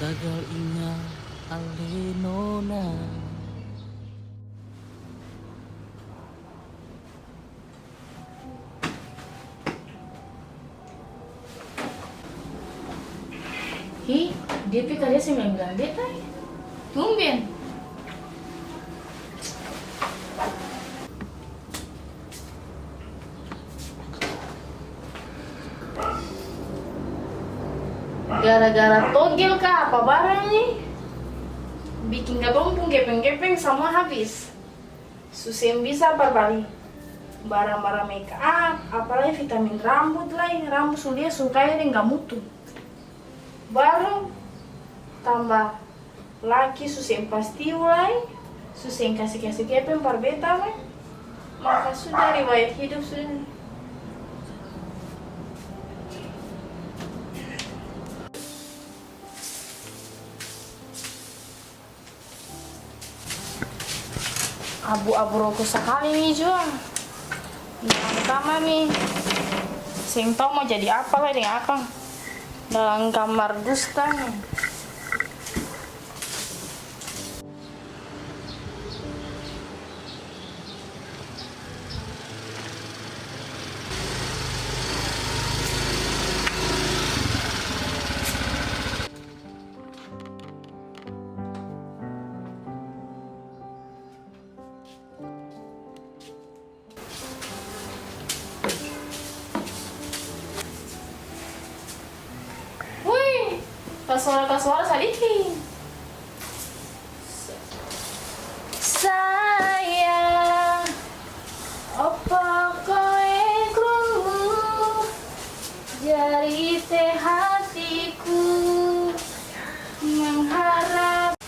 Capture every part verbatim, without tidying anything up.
Gagal inga ale nona. Hi, dia pe karja seng bilang-bilang beta e. Tumben. Gara-gara togel ka apa barang ni, biking katong pung kepeng-kepeng samua habis. Su seng bisa par bali barang-barang make up, apalai vitamin rambut lai, rambut su lia su kaya deng gamutu. Baru tamba laki su seng pastiu lai, su seng kasi-kasi kepeng par beta lai, maka sudah riwayat hidup sudah. Abu-abu roko sakali ni jua. Dalam kamar ni, seng tau mo jadi apa lai deng akang. Dalam kamar dusta ni. Hui, kasuara-kasuara sadiki. Sayang, opo koe kru, jarite hatiku mengharap.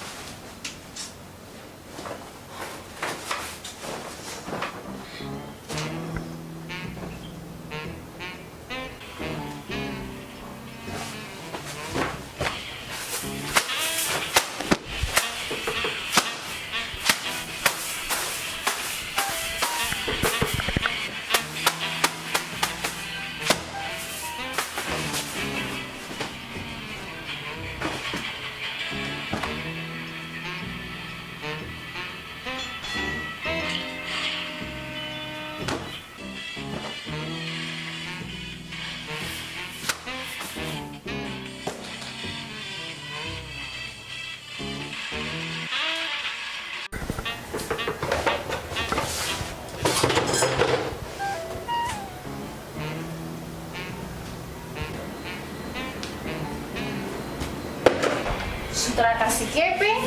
Su tra kasi kepeng,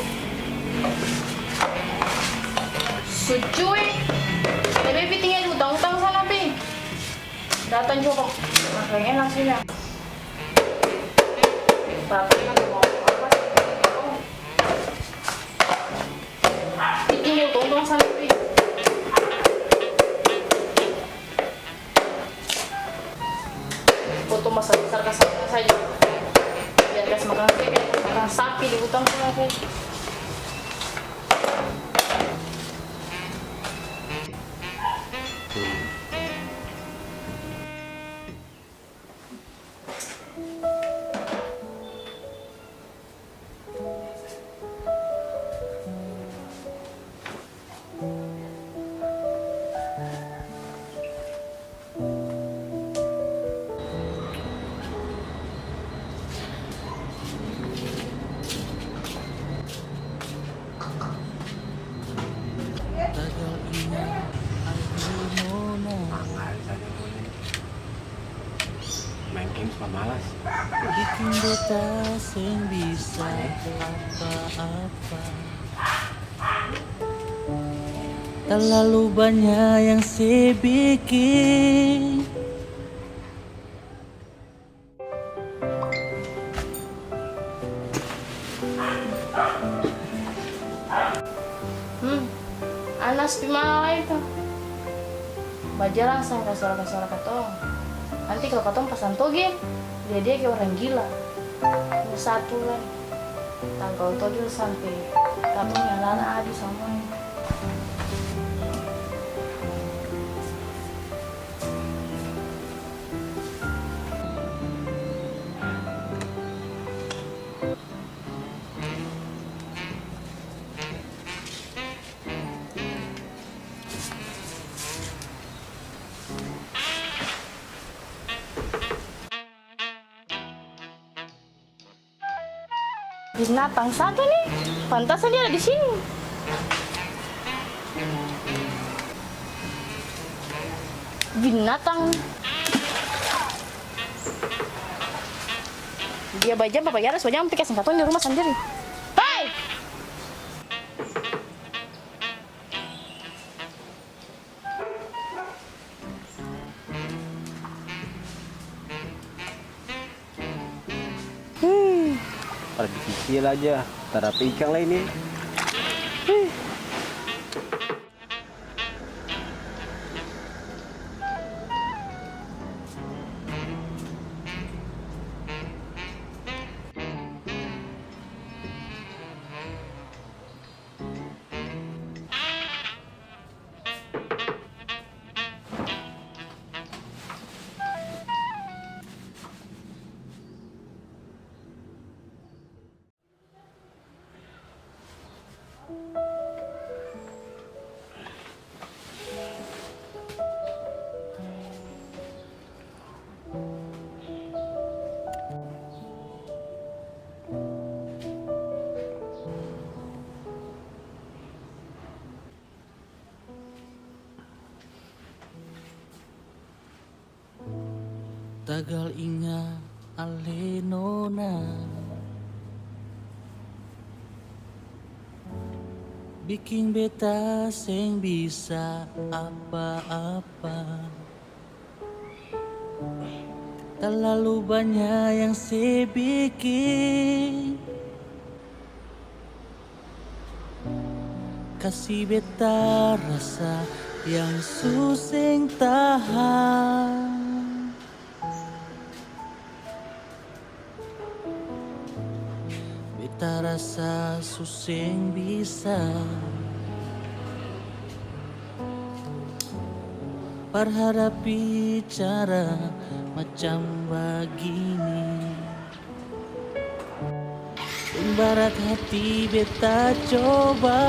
su cuek, lebe pi tinggal di utang-utang sana pi. Datang jua kong makang enak sudah. Tapi kan mau apa? Pi tinggal utang-utang sana pi. Foto masa besar ka sana saja. Biar kas makang saja, biar kas makang sapi di utang sana saja. Maeng games pamalas. Biking beta seng bisa apa-apa. Talalu banya yang se biking. Hmm, Anas pi mana lai to? Bajalang sang kasuara-kasuara katong. Nanti kalo katong pasang togel, lia dia ke orang gila. Ini satu lai. Tang kalo togel sampe katong pung ana-ana abis samua ini. Binatang satu ni, pantasan dia ada di sini. Binatang. Dia bajam, papa jaras bajam, pikir seng katong di rumah sandiri. Hei! Hmm. Pada biking sial aja, tara dapa ikang lai ni. Hmm. Tagal inga ale nona, biking beta seng bisa apa-apa. Talalu banya yang se biking, kasi beta rasa yang su seng tahang. Beta rasa su seng bisa par hadapi cara macam bagini. Deng barat hati beta coba,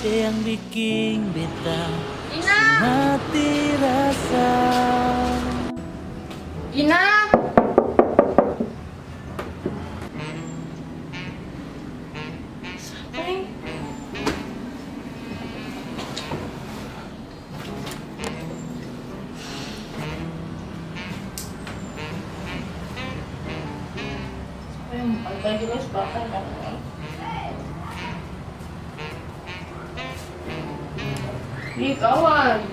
se yang biking beta Ina! Mati rasa. Ina! Sapa ini? Sapa yang pagi-pagi lo suka makan, kan? Ih, kawan,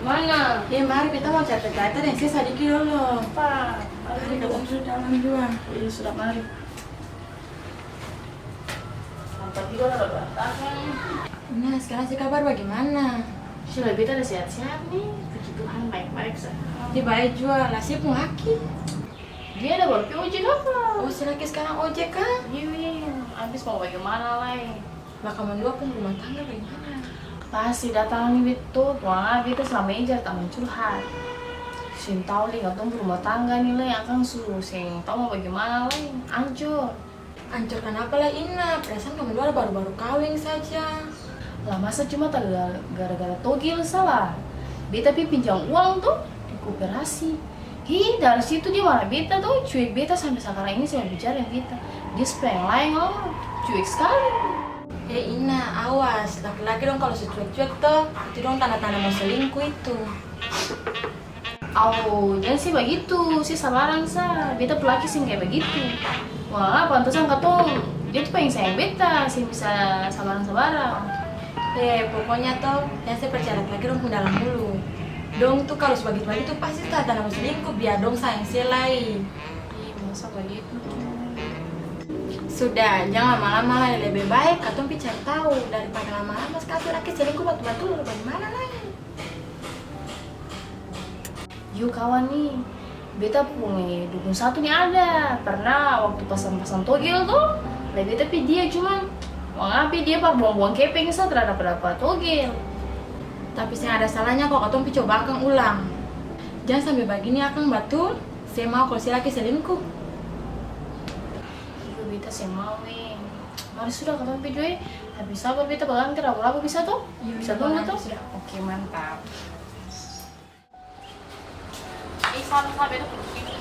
mana? Eh, mari, beta mau carita-carita deng se sadiki dolo. Apa? Mari, mari, dong. Sudah dalam jua. Iya, sudah, mari. Tampa tidur ada berantakan. Nah, sekarang se kabar bagimana? Sudah, beta ada sehat-sehat ni. Puji Tuhan, baik-baik sa. Ih, baik jua. Lah, se pung laki? Dia ada baru pi ojek apa? Oh, se laki skarang ojek ka? Iya, abis mo bagemana lai? Lah, kamong dua pung rumah tangga bagemana? Pas se datang ni, bet-, to, tuangalla beta slama ini jadi tamang curhat. Seng tau lai katong pung rumah tangga ni lai akang su seng tau mo bagemana lai, ancor. Ancor kanapa lai, Ina? Perasaan kamong dua baru-baru kaweng saja. Lah, masa cuma tagal-, gara-gara togel sa? Beta pi pinjam uang to, di koperasi. Hi, dari situ dia marah beta to, cuek beta sampe sakarang ini seng bicara deng beta. Dia su playing laeng lai, cuek skali. Eh, Ina, awas, laki-laki dong kalo su cuek-cuek to, itu dong tanda-tanda mo selingkuh itu. Au, jang se bagitu, se sabarang sa, beta pung laki seng kaya bagitu. Wah, pantasan katong, dia tu paleng sayang beta, seng bisa sabarang-sabarang. Eh, pokonya to, jang se percaya laki-laki dong pung dalam mulu. Dong tu kalu su bagitu-bagitu, pasti tanda-tanda mo selingkuh, biar dong sayang se lai. Ih, masa bagitu tu? Sudah, jang lama-lama lai, lebe bae katong pi cari tau, daripada lama-lama skali laki selingkuh batul-batul, lalu bagimana lai? Yo kawan ni, beta pung, eh, dukun satu ni ada. Pernah waktu pasang-pasang togel to, lai beta pi dia, cuman mangape dia par buang-buang kepeng sa, tra dapa-dapa togel. Tapi seng ada salahnya kalo katong pi coba akang ulang. Jang sampe bagini akang batul, se mau kalo se laki selingkuh. Iyo, beta seng mau e. Mari sudah katong pi jua e. Tapi sabar, beta baganti ragu-ragu bisa to? Iyo, bisa tunggu to? Sudah. Oke, mantap. Eh, salah, salah, beta pung ini.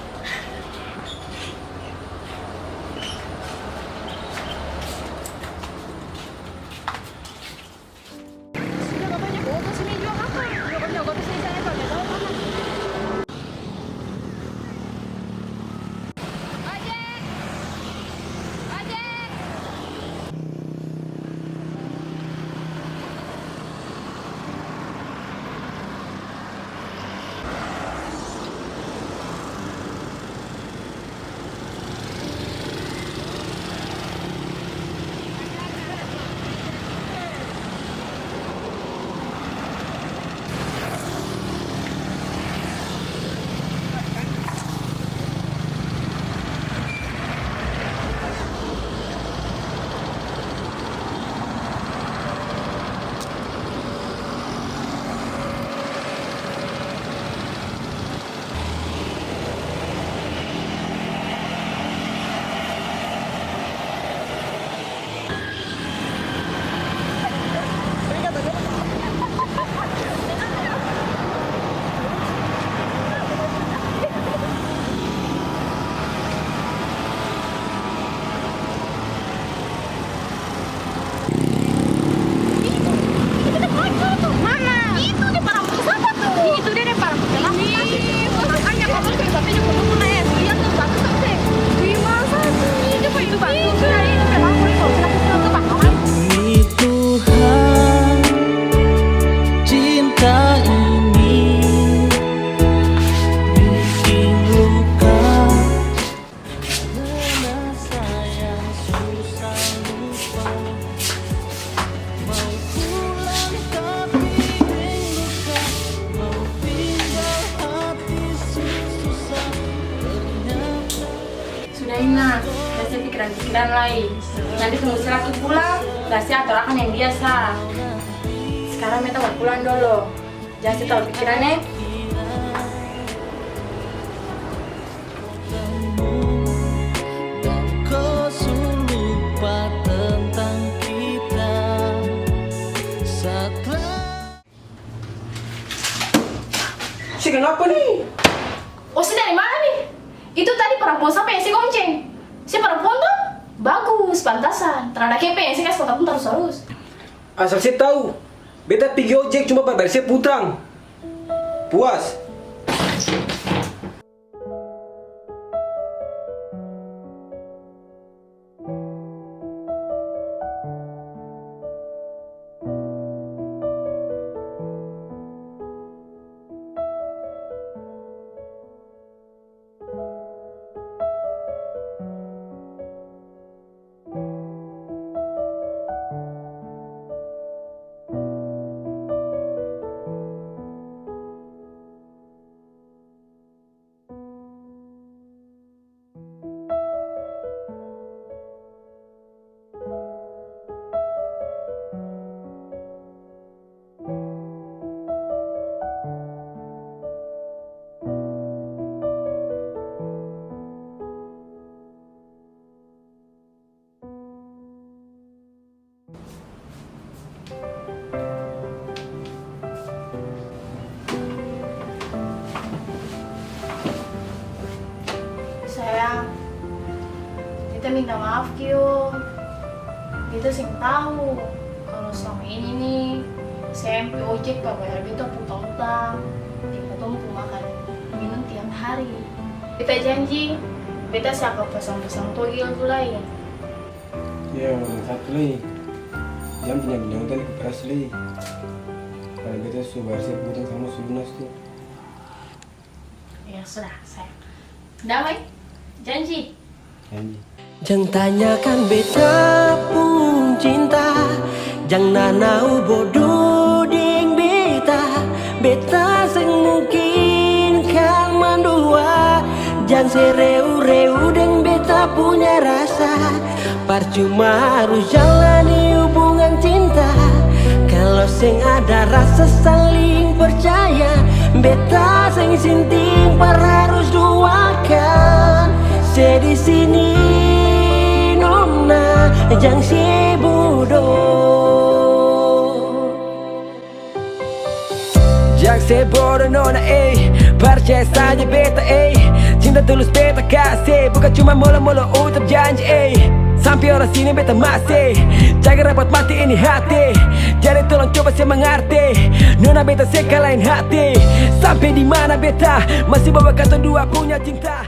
Bae, nanti tunggu se laki pulang, la se ator akang deng dia sa. Skarang beta mo pulang dolo. Jang se talalu pikiran e. Dan kau su lupa tentang kita setelah. Se kenapa ni? Oh, se dari mana ni? Itu tadi perempuan sapa yang se gonceng? Se perempuan to? Bagus, pantasan. Tarada kepeng yang se kas tau katong tarus-tarus. Asal se tau, beta pigi ojek cuma par bayar se pu utang. Puas. Sayang, beta minta maaf, Kio. Beta seng tau kalo selama ini ni, saya yang pi ojek pa bayar beta pung utang-utang di katong pung makan minum tiap hari. Beta janji, beta seng akan pasang-pasang togel tu lai. Iyo, satu lai. Jang pinjam-pinjam utang di koperasi lai. Karna beta su bayar se pung utang samua su lunas tu. Ya sudah, sayang. Damai? Janji? Janji. Jang tanyakan beta pung cinta, jang nanau bodo deng beta. Beta seng mungkin kan mandua, jang se reu-reu deng beta punya rasa. Parcuma harus jalani hubungan cinta, kalo seng ada rasa saling percaya. Beta seng sinting par harus duakan. Se di sini nona, jang se bodo. Jang se bodo nona ei, parcaya saja beta ei. Cinta tulus beta kase, bukan cuma molo-molo ucap janji ei. Sampe ora sini beta mase, jaga rapat mati ini hati. Jadi tolong coba se mangarti, nona beta se ka lain hati. Sampe di mana beta masih bawa katong dua punya cinta.